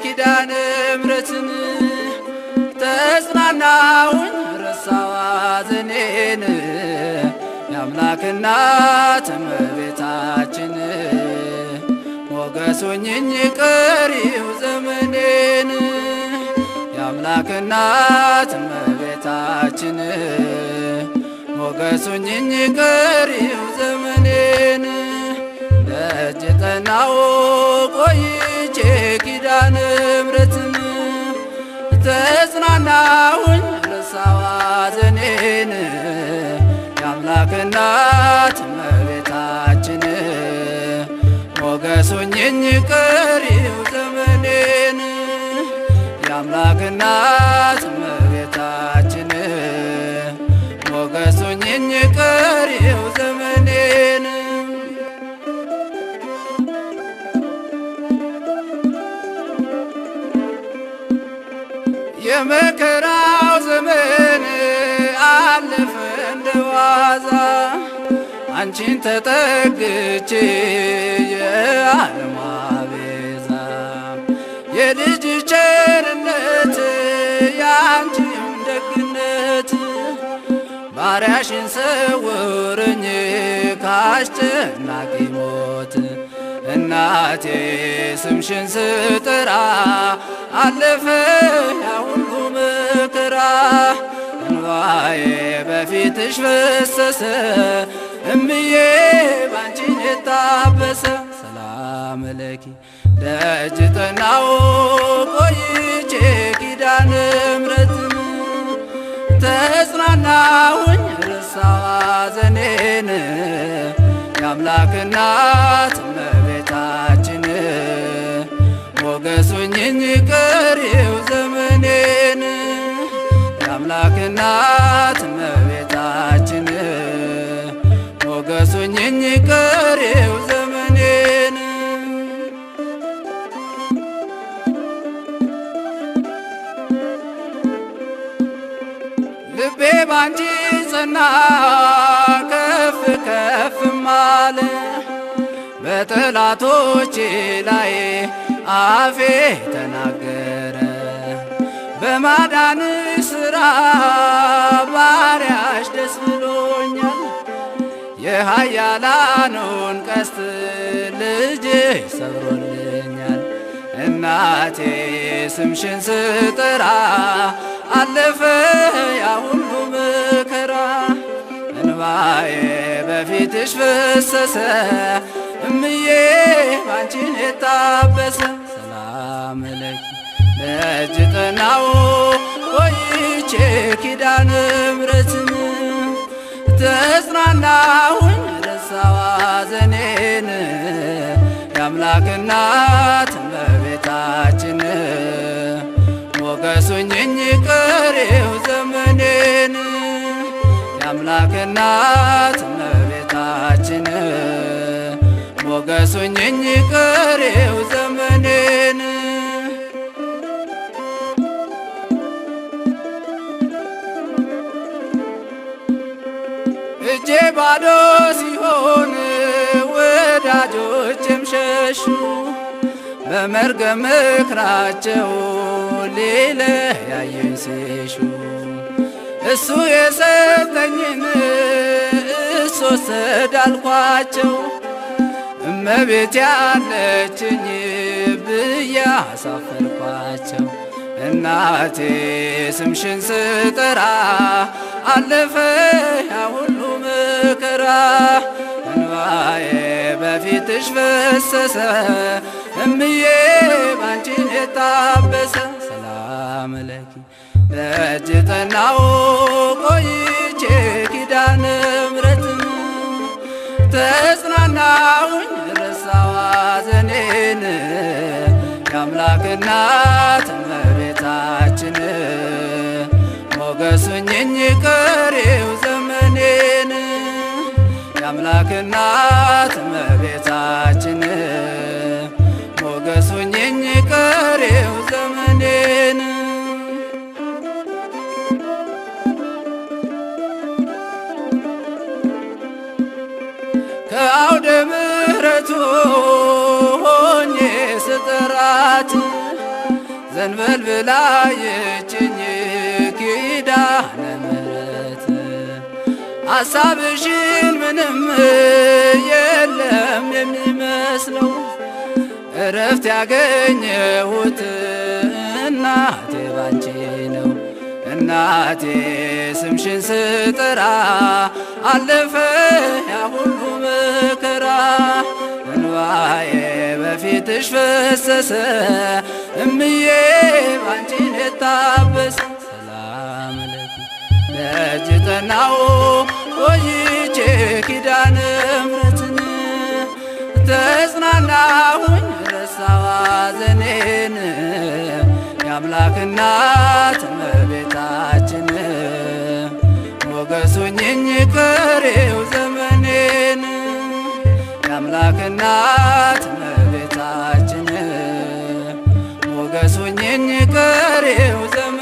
ኪዳነ ምሕረትን ተጽናናሁኝ ረሳሁ ሐዘኔን የአምላክ እናት እመቤታችን ሞገስ ሆኚኝ ቀሪው ዘመኔን የአምላክ እናት እመቤታችን ሞገስ ሆኚኝ ቀሪው ዘመኔን ደጅ ጠናሁ ቆይቼ ኪዳነ ምሕረትን ተጽናናሁኝ ረሳሁ ሐዘኔን የአምላክ እናት እመቤታችን ሞገስ ሆኚኝ ቀሪው ዘመኔን የአምላክ እናት እመቤታችን ሞገስ ሆኚኝ ቀሪው ዘመኔን የመከራው ዘመን አለፈ እንደዋዛ አንቺን ተጠግቼ የዓለሟ ቤዛ የልጅ ቸርነት ያንቺም ደግነት ባሪያሽን ሰውረኝ ካስጨናቂ ሞት እናቴ ስምሽን ስጠራ አለፈ ያ ሁሉ መከራ እንባዬ በፊትሽ ፈሰሰ እምዬ ባንቺ የታበሰ ሰላም ለኪ ደጅ ጠናሁ ቆይቼ ኪዳነ ምሕረትን ተጽናናሁኝ ረሳሁ ሐዘኔን የአምላክ እናት እመቤታችን ሞገስ ሆኚኝ ቀሪው ዘመኔን የአምላክ እናት እመቤታችን ሞገስ ሆኚኝ ቀሪው ዘመኔን ልቤ ባንቺ ጸና ከፍ ከፍ አለ በጠላቶቼ ላይ አፌ ተናገረ በማዳንሽ ሥራ ባሪያሽ ደስ ብሎኛል የኃያላኑን ቀስት ልጅሽ ሰብሮልኛል እናቴ ስምሽን ስጠራ አለፈ ያ ሁሉ መከራ እንባዬ በፊትሽ ፈሰሰ እምዬ ባንቺን የታበሰ ሰላም ለኪ ደጅ ጠናሁ ቆይቼ ኪዳነ ምሕረትን ተጽናናሁኝ ረሳሁ ሐዘኔን የአምላክ እናት እመቤታችን ሞገስ ሆኚኝ ቀሪው ዘመኔን የአምላክ እናት እመቤታችን ሞገስ ሆኚኝ ቀሪው ዘመኔን እጄ ባዶ ሲሆን ወዳጆቼም ሸሹ በመርገም ምክራቸው ሊለያዩኝ ሲሹ እሱ የሰጠኝን እሱ ወሰደ አልኳቸው እመቤቴ ያለችኝ ብዬ አሳፈርኳቸው እናቴ ስምሽን ስጠራ አለፈ ያ ሁሉ መከራ እንባዬ በፊትሽ ፈሰሰ እምዬ ባንቺን የታበሰ ሰላም ለኪ ደጅ ጠናሁ ቆይቼ ኪዳነ ምሕረትን ተጽናናሁኝ ረሳሁ ሐዘኔን የአምላክ እናት እመቤታችን ሞገስ ሆኚኝ ቀሪው ዘመኔን የአምላክ እናት እመቤታችን ሞገስ ሆኚኝ ቀሪው ዘመኔን ከአውደ ምሕረቱ ሆኜ ስጠራት ዘንበል ብላ የችኝ ኪዳነ ምሕረት። ሐሳብሽን ምንም የለም የሚመስለው፣ እረፍት ያገኘሁት እናቴ ባንቺ ነው። እናቴ ስምሽን ስጠራ አለፈ ያ ሁሉ መከራ፣ እንባዬ በፊትሽ ፈሰሰ፣ እምዬ ባንቺ የታበሰ። ሰላም ለኪ ደጅ ጠናው ቆይቼ ኪዳነ ምሕረትን፣ ተጽናናሁኝ ረሳዋ ሐዘኔን። የአምላክ እናት እመቤታችን ሞገሱኝኝ ቀሪው ዘመኔን። የአምላክ እናት እመቤታችን ሞገሱኝኝ ቀሪው ዘመኔን።